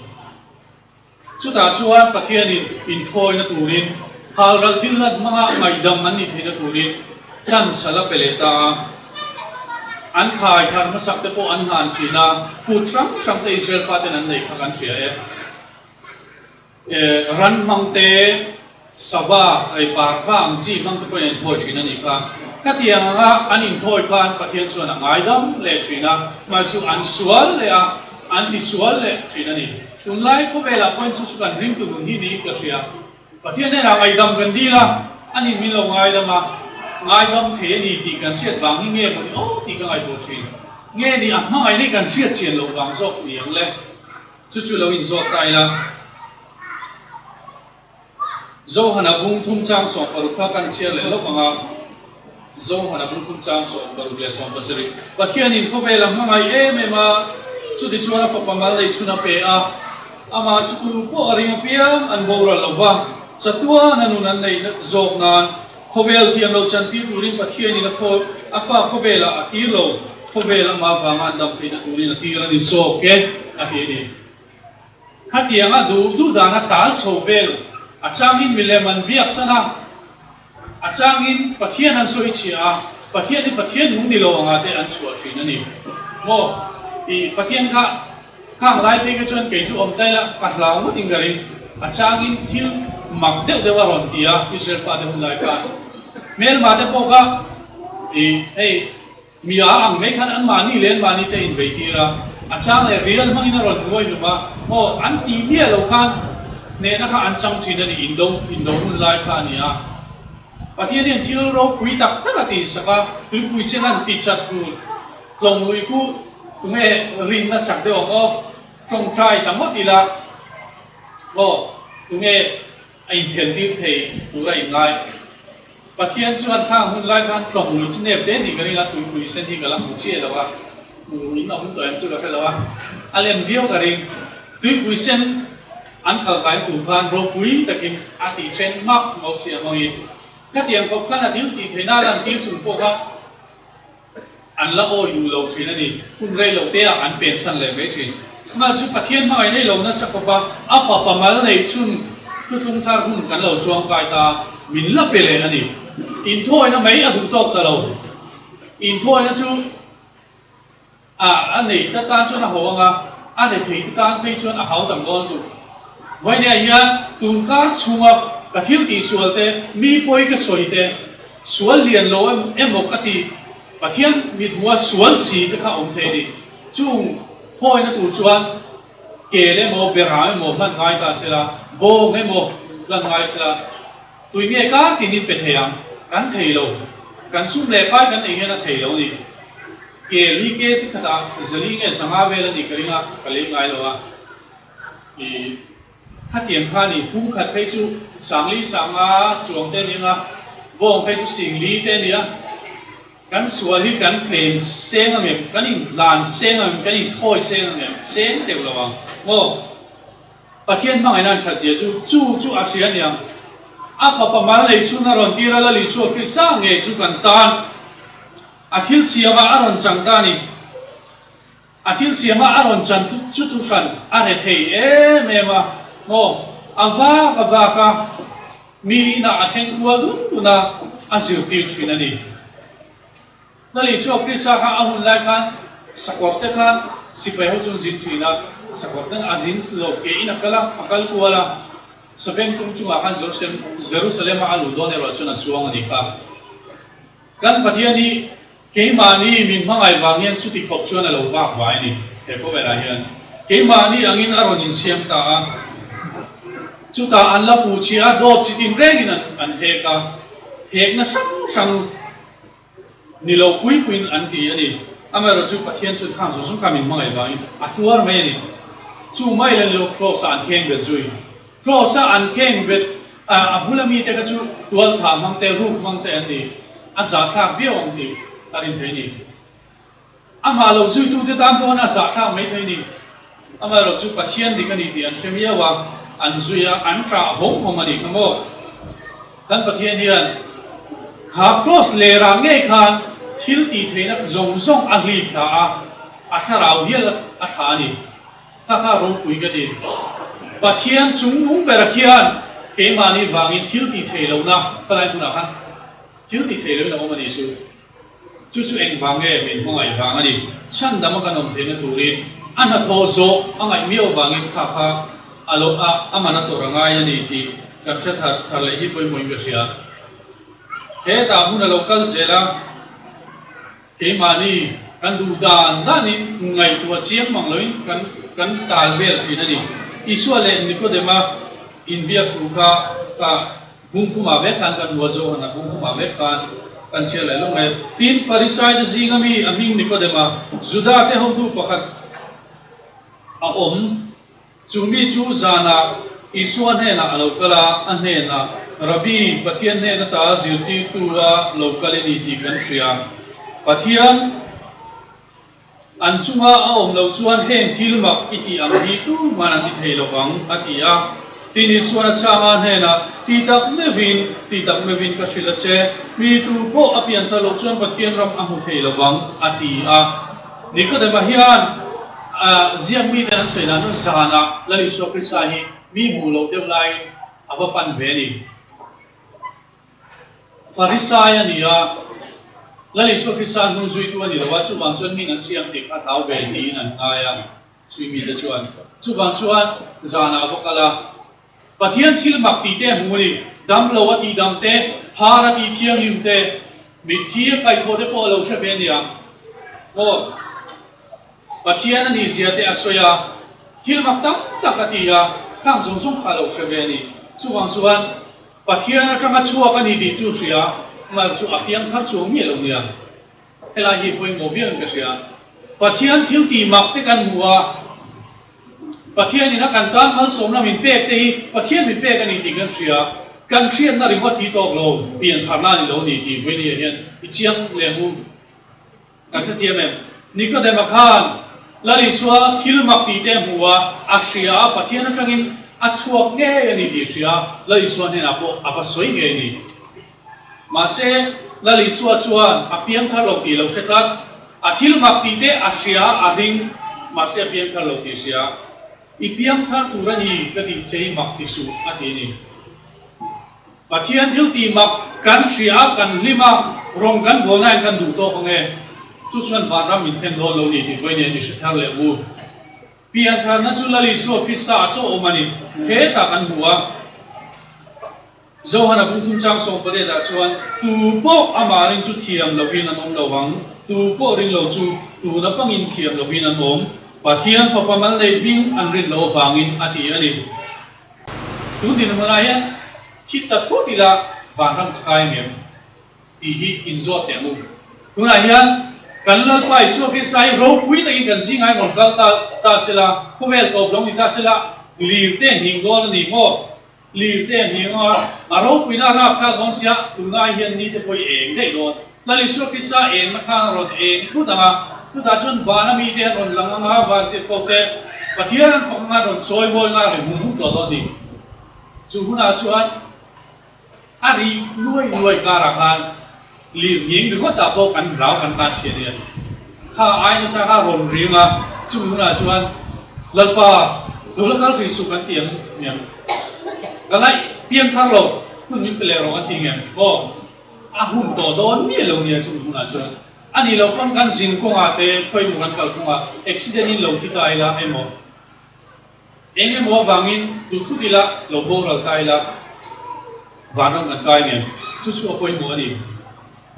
Chutah chuan Pathianin inthawina turin halral thil hlat hmanga ngaihdam an nih theihna turin chance a la pe leh ta a. An thlai thar hmasak te pawh an hlan thin a, kut hrang hrang te Israel faten an neih kha kan hria e. Ran hmang te, sava, parva ang chi hmang te pawhin an inthawi thin a nih kha. Khatiang anga an inthawi khan Pathian chuan a ngaidam leh thin a, mahse chu an sual leh a, an tisual leh thin a ni. Tunlai khawvelah pawhin chu chu kan ringtu nun hi niin ka hria. Pathian hnenah ngaidam kan dil a, ani min lo ngaidam a, ngaidam thei a ni tih kan hriat vang hi nge mawni aw tih ka ngaihtuah thin. Nge ni a hmangaih hi kan hriat chian loh vang zawk ni ang le? Chu chu lo inzawt ta ila. Zohana bung thum chang 16 kha kan chhiar leh lawk ang a. Zohana bung thum chang 60 leh 70. Pathianin khawvel a hmangaih em em a, chutichuan a fapa mal nei chhun a pe a. Amah chu tu pawh a ring apiang an boral lo va, chatuan a nun an neih zawk nan khawvel thiam lo chantir turin Pathianin a khaw a fa khawvelah a tir lo, khawvel amah vanga an dam theihna turin a tir a ni zawk e, a ti a ni. Khatianga duh duh dana tal chho vel a changin milem an biak san a, a changin Pathian an sawi chhia a, Pathian hi Pathian nung ni lo anga te an chhuah thin a ni maw? I Pathian kha khang lai phei kha chuan kei chu awm ta ila ka hlau ngawt in ka ring, a changin thil mak deuh deuh a rawn ti a Israel fate hun lai khan hmelma te pawh kha i hei Mi a ang mai khan an mahni leh an mahni te inbei tir a, a chang leh rial hmangin a rawn nuai hlum a, aw an tih miah lo khan hnehna kha an chang thin a ni, indo indo hun lai kha a ni a. Pathian hian thil ropui tak tak a tihsak a, tuipui sen an ti chat thur, tlawng lui khu tunge rinna chak deuh ang aw, tawngtai ta ngawt ila, aw tunge a inpheltir thei tura inngai. Pathian chuan khang hun lai khan tlawng lui chu nep te ni ka ring a, tuipui sen hi ka la hmu chiah lo a, hmu in awm tawh em chu ka hre lo a, a lem viau ka ring. Tuipui sen an kal kai tur khan ropui takin a tih then hmak Mosia hmangin khatiang khawp khan a thil tih theihna a lantir chung pawh kha An la awi duh lo thin a ni. Hun rei lo te ah an pensan leh mai thin. Chungah chu Pathian hmangaih nei lo nasa khawp a, a fapa mal nei chhun thuthlung thar hun kan lo chuang kai ta, min la pe leh a ni. Inthawina mai a duh tawk ta lo. Inthawina chu a a nei ta tan chuan a ho ang a, a rethei te tan phei chuan a hau dang dawn duh. Vawinia hian tun kar chhunga ka thil tihsual te, mi pawi ka sawi te, Sual lian lo emaw ka ti, Pathian mithmuha sual si te kha awm thei a ni. Chung thawina tur chuan kel emaw, berah emaw hlan ngai ta sela, bawng emaw hlan ngai sela, tui nge kar tin in pe thei ang? Kan thei lo. Kan sum leh pai kan ei hian a thei lo a ni. Kel hi kc khatah zali nge zanga vel a nih ka ring a, ka lei ngai lo a. I. Khatiang kha ni, pum khat phei chu Sangli Sanga chuang te a ni ang a, Bawng phei chu Singli te a ni a. Kan sual hi kan tlem seng ang em, kan inhlan seng ang em, kan inthawi seng ang em, seng teuh lo ang maw? Pathian hmangaihna an that zia chu, chu chu a hria a ni ang. A fapa mal nei chhun a rawn tir a, Lal Isua Krista ngei chu kan tan a thil siamah a rawn chang ta a ni. A thil siama a rawn chan chu thu hran a re thei em em a, maw? A vak a vak a, mi inah a thleng kual dun dun a, a zirtir thin a ni. Lal Isua Krista kha a hun lai khan sakawr te khan sipai ho chu an zin thin a, sakawr ten a zin lo ke in a kal a, a kal kual a, Sabeng tung chungah khan Jerusalem-a a luh dawn erawh chuan a chuang a ni kha. Kan Pathian hi Keimahni min hmangaih vang hian chuti khawp chuan a lo vak vai a ni, he khawvelah hian. Keimahni angin a rawn insiam ta a, chutah an la puh chhia a, dawt chi tin rengin an hek a, hekna hrang hrang ni lo pui puiin an ti a ni. Amaherawhchu Pathian chuan khang zawng zawng kha min hmangaih vangin a tuar mai a ni. Chu mai la ni lo, Kraws-ah an kheng bet zui. Kraws-a an kheng bet a, a bula mite kha chu tualthah hmang te, ruk hmang te an ni. A zahthlak viau ang tih a rin thei a ni. Amah lo zuitute tan pawh a zahthlak mai thei a ni. Amaherawhchu Pathian dik a ni tih an hre miau a. an zui a, an ṭah hawm hawm a nih kha maw? Kan Pathian hian kha kraws lerah ngei khan thil tih theihna zawng zawng a hlip thla a, a thlarau hial a thlah a ni. Kha kha ropui ka ti. Pathian chung nung bera khian keimahni vangin thil tih theih lohna ka lai hmunah khan thil tih theih lohin a awm a nih chu. Chu chu engvang nge min hmangaih vang a ni. Chhandam a kan awm theihna turin a hnathawh zawh a ngaih miau vangin kha kha a lo a a man a tawrh a ngai a ni tih kan hre thar thar leh hi pawimawhin ka hria. Hetah hmun a lo kal zel a. Keimahni kan duh dan danin ngaihtuah chiang mang loin kan kan tal vel thin a ni. Isua leh Nikodema inbiak thu kha ka bungkhumah vek khan kan hmu a, Johana bungkhumah vek khan kan chhiar leh lawk mai. Tin, Farisaite zinga mi a hming Nikodema, Judate hotu pakhat a awm. Chu mi chu zanah Isua hnenah a lo kal a, a hnenah, Rabbi, Pathian hnen ata zirtirtu a lo kal i ni tih kan hria. Pathian an chunga a awm loh chuan heng thil mak i tih ang hi tuman an ti thei lo vang, a ti a. Tin, Isuan a chhang a hnenah, Ti tak meuhin, ti tak meuhin ka hrilh a che, mi tu pawh a pian thar loh chuan Pathian ram a hmu thei lo vang, a ti a. Nikodema hian ziak mite an sawi dan chu zanah Lal Isua Krista hi mi hmuh loh deuh laiin a va pan ve a ni. Farisai a ni a, Lal Isua Krista hnung zuitu a ni lo a, chuvang chuan min an hriam tih kha hlau ve tiin an ngai a, chui mite chuan. Chuvang chuan zanah a va kal a. Pathian thil mak tih te a hmu a ni. Dam lo a tih dam te, phar a tih thianghlim te, mitthi a kaihthawh te pawh a lo hre ve nia. Aw, Pathian a nih zia te a sawi a, thil mak tam tak a ti a, khang zawng zawng kha a lo hre ve a ni. Chuvang chuan Pathian atanga chhuak a ni tih chu hria, mal chu a piang thar chuang miah lo nia. Helai hi pawimawh viau in ka hria. Pathian thil tih mak te kan hmu a. Pathianin a kan tan malsawmna min pek te hi Pathian min pek a ni tih kan hria. Kan hriatna ringawt hi tawk lo, piantharna a ni lo ni tih Vawinia hian i chiang leh ang u. Kan hrethiam em? Nikodema khan Lal Isua thil mak tih te a hmu a, a hria a, Pathian atangin a chhuak ngei a ni tih hria, Lal Isua hnenah pawh a va sawi ngei a ni. Mahse, Lal Isua chuan a piang thar lo tih lo hre tlat. A thil mak tih te a hria, a ring, mahse a piang thar lo tih hria. I piang thar tur a ni ka tih che hi mak ti suh, a ti a ni. Pathian thil tih mak kan hria a, kan hlim a, rawng kan bualnain kan duh tawk ang e. Chu chuan vanram min thlen dawn lo ni tih vawi nen i hre thar leh u. Piantharna chu Lal Isua Krista a chaw awm a ni. Hetah kan hmu a. Johana bung thum chang 18 ah chuan, Tu pawh amah ring chu thiam lovin an awm lo ang, tu pawh ring lo chu tuna pangin thiam lovin an awm, Pathian Fapa mal neih hming an rin loh avangin a ti a ni. Tun dinhmunah hian thi ta thut ila vanram ka kai ngem tih hi inzawt teh ang u. Tunah hian kan Lalpa Isua Krista hi ropui takin kan zingai rawn kal ta ta sela, khawvel tawp lo ni ta sela, lir te hning dawn a ni maw? Lir te a hniang a, a ropuina a rap thlak dawn sia, tunlai hian ni te pawh i eng daih dawn. Lal Isua Krista engna khan a rawn eng thut ang a, chutah chuan vana mite an rawn lang ang a, van tirhkoh te Pathian an fak ang a, an rawn chawi mawi ang a, ri hum hum tawh dawn a ni. Chu hunah chuan a ri nuai nuai karah khan lir nghing ringawtah pawh kan hlau kan tan chhiah nia. Kha ai nasa kha rawn ring a, chung hunah chuan Lalpa lo la kal hrih suh kan ti ang ngem? Ka laih piang thar lo, hun min pe leh rawh kan ti ngem? Aw, a hun tawh dawn miah lo nia chung hunah chuan. A nih loh pawn kan zin kawngah te, khawimaw kan kal kawngah accident in lo thi ta ila emaw? Eng emaw avangin duh thut ila, lo boral ta ila, vanram kan kai ngem? Chu chu a pawimawh a ni.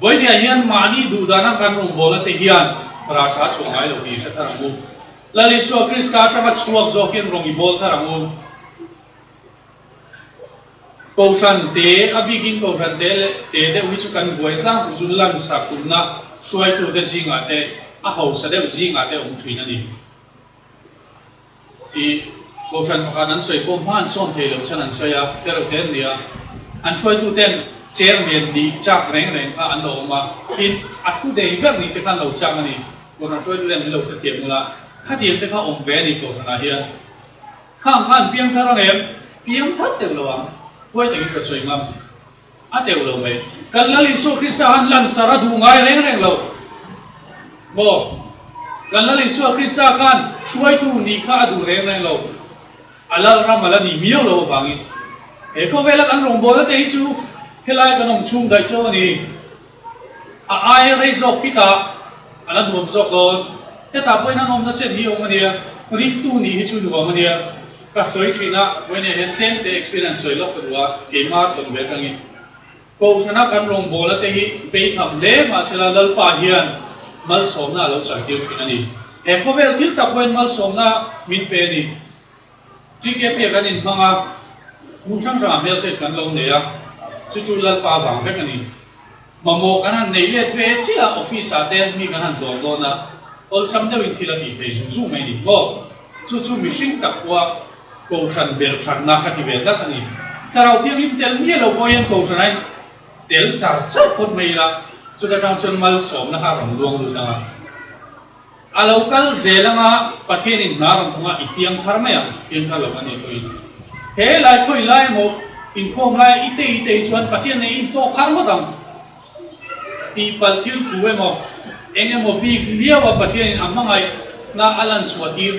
Vawinia hian mahni duh dana kan rawngbawlna te hian rah tha chhuah ngai lo tih hre thar ang u. Lal Isua Krista atanga chhuak zawkin rawng i bawl thar ang u. Kohhran te, a bikin kohhran te leh te deuh hi chu kan buai tlangpui chu lansak tumna hruaitute zingah te, a hausa deuh zingah te awm thin a ni. I Kohhran pakhat an sawi pawh hma an sawn thei lo chuan an sawi a, tereuh te an ni a. An hruaituten chairman nih chak reng reng kha an lo awm a, tin, a thu dei ber nih te kha an lo chak a ni. Kohhran hruaituten min lo hrethiam ula, khatiang te kha awm ve a ni Kohhranah hian. Khang kha an piang thar ang em? Piang thar teuh lo ang, huai takin ka sawi ngam. A teuh lo mai. Kan Lal Isua Krista han lansar a duh ngai reng reng lo maw? Kan Lal Isua Krista khan hruaitu nih kha a duh reng reng lo. A lal ram a la nih miau lo avangin he khawvela kan rawngbawlna te hi chu helai kan awm chhung daih chauh a ni. A aia rei zawk pitah a la nuam zawk dawn. Hetah pawhin an awmna chen hi awm a nia, ringtu nih hi chu nuam a nia. Ka sawi thin a, vawiin hian tlem te experience sawi lawk ka duh a, keimah tawn ve atangin. Kohhrana kan rawngbawlna te hi beitham hle mahsela Lalpa hian malsawmna a lo chantir thin a ni. He khawvel thil tak pawhin malsawmna min pe a ni. TKP a kan inhmang a, hmun hrang hrangah hmelhriat kan lo nei a, chu chu Lalpa vang vek a ni. Mamawh kan han nei let ve chiah a, office ah te mi kan han dawr dawn a, awlsam deuhin thil a tih thei zung zung mai a ni maw? Chu chu mihring tak pawha Kohhran belh thatna ka ti ve tlat a ni. Thlarau Thianghlim tel miah lo pawh hian Kohhran a in tel char char phawt mai ila, chuta tang chuan malsawmna kha a rawn luang lut ang a. A lo kal zel anga Pathianin hna rawn thawng a, i piang thar mai ang, piang thar lo a nih pawhin. He lai khawi lai emaw inkhawm laia i tei i tei chuan Pathian nei in tawk har ngawt ang. Tihpalh thil thu emaw, eng emaw bik liau a Pathianin a hmangaih na a lan chhuah tir,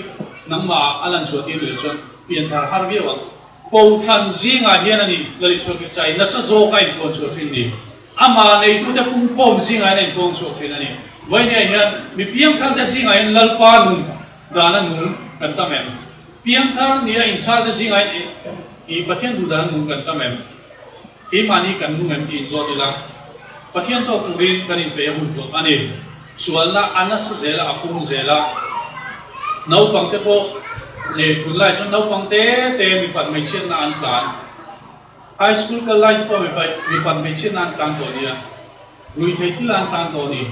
nangmah ah a lan chhuah tir leh chuan pian thar har viau ang. Kohhran zingah hian a ni, Lalisua Krista hi nasa zawk a inpuan chhuah thin ni. Amah neitute pumkhawm zingah hian a inpuang chhuak thin a ni. Vawinia hian mi piangtharte zingah hian Lalpa nun dana nung kan tam em? Piangthar nia inchharte zingah hian i Pathian duh dana nung kan tam em? Keimahni kan nung em tih inzawt ila, Pathian tawk turin kan inpeih a hun tawh a ni. Sualna a nasa zel a, a pung zel a. Naupangte pawh leh tunlai chuan naupang te te mipat hmeichhiatna an tlan. High school kal lai te pawh mipat hmeichhia nan tlang tawh nia, ruihtheih thil an tlang tawh a ni.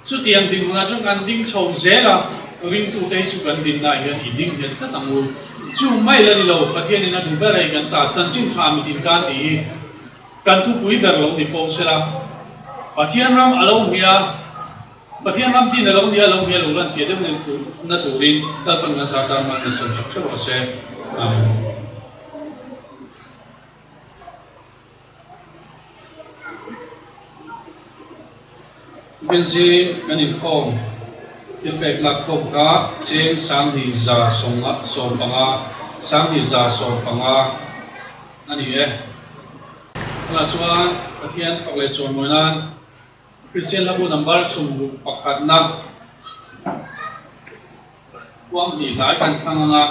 Chutiang dinhmunah chuan kan ding chho zel a, ringtute hi chu kan dinnaah hian i ding nghet tlat ang u. Chu mai la ni lo, Pathianin a duh ber a, i kan ta chanchin tha mit in tan tih hi kan thupui ber lo ni fo sela. Pathian ram a lo hmia, Pathian ram tin a lo nia lo hmia lo lan fiah deuh nen na turin Lalpan kan sartar hman na sawmsak theuh rawh se. Amen. Benzin kan inkhawm thil pek lak khawm kha cheng 2115 2115 a ni e. Tunah chuan Pathian fak leh chawimawi nan Kristian hlabu number chhung pakhatna Kuang hnih hlai kan thlang ang a,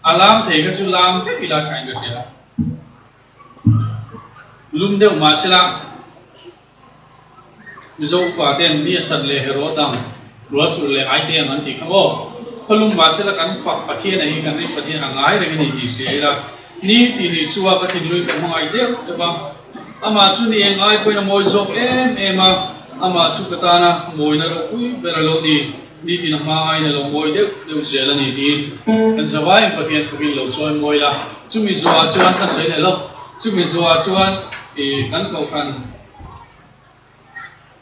a lam thei kha chu lam vek ila thain ka hria. Lum deuh mah sela Mizo upa ten mi a sat leh heraw dang rual sur leh ai te ang an tih kha maw. Khawlum mah sela kan fak Pathian a hi kan ring Pathian a ngai reng a ni tih hria ila ni tih ni suah ka thinlui ka hmangaih deuh deuh a. Amah chu ni eng ai pawhin a mawi zawk em em a, amah chu ka tana mawina ropui ber a lo ni. Nitin a hma aiin a lo mawi deuh deuh zel a ni tiin kan zavaiin Pathian thukin lo chawi mawi la. Chumi zuah chuan ka sawi leh lawk. Chumi zuah chuan ih kan kohhran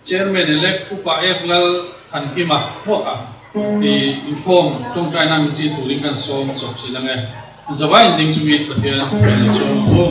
Chairman elect Upa F Lal Thankima hmuak a ih inkhawm tawngtaina min chin turin kan sawm chawp chilh ang e. Zavaiin ding chungin Pathian kan lo chawi ang u.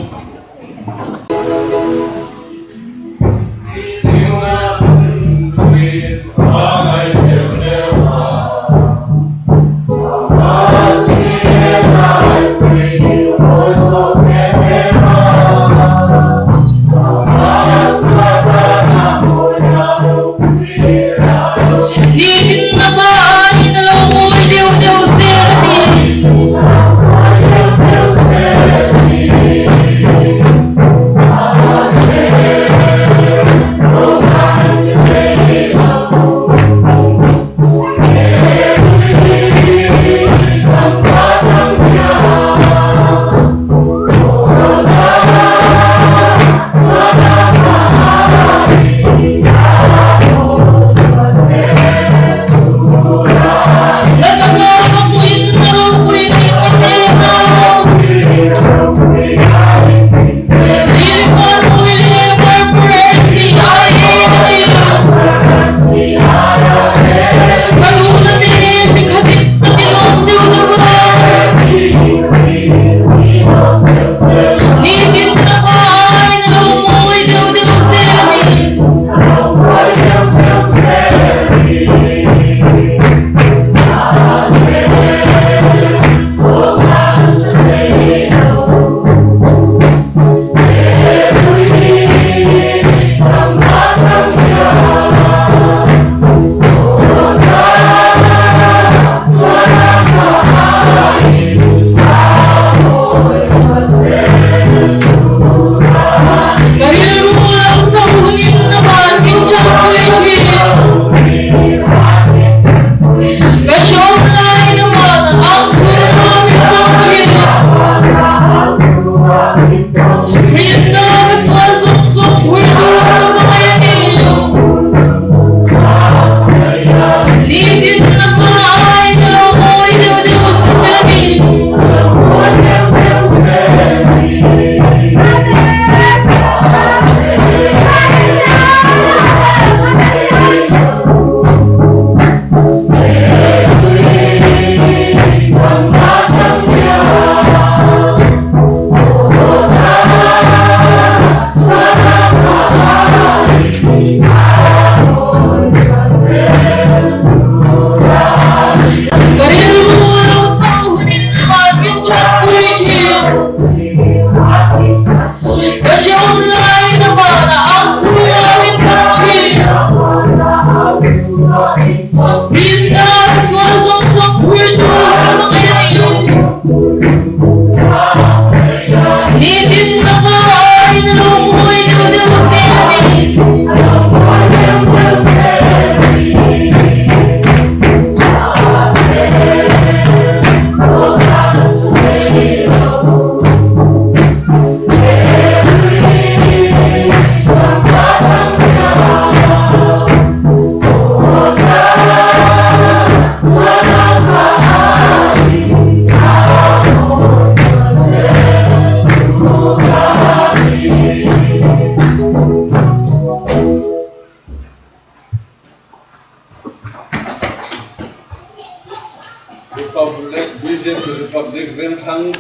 Republic BJP Republic Vengthlang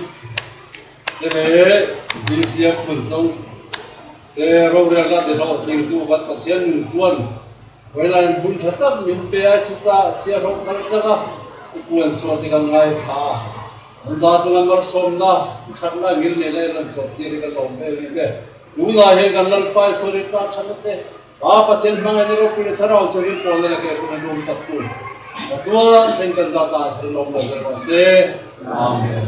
te leh BCF Phunchawng te rorelna ti hlawhtlingtu kan Pathian nun chuan Vawilain hun tha tak min pe a, chuta chhiahhlawh kal tlat a, i puan chhuah te kan ngaithla a. An za chunga malsawmna, thatna ngil nei lai rawn chhuah tir hi kan lawm em em e. Tunah hian kan Lalpa i sawi ta thatna te, Pa Pathian hmangaihna ropui leh thlarau chu rin pawlna leh kehhuna lum tak chu ka chuan thleng kan za ta a thil lawm lo zel rawh se. Amen.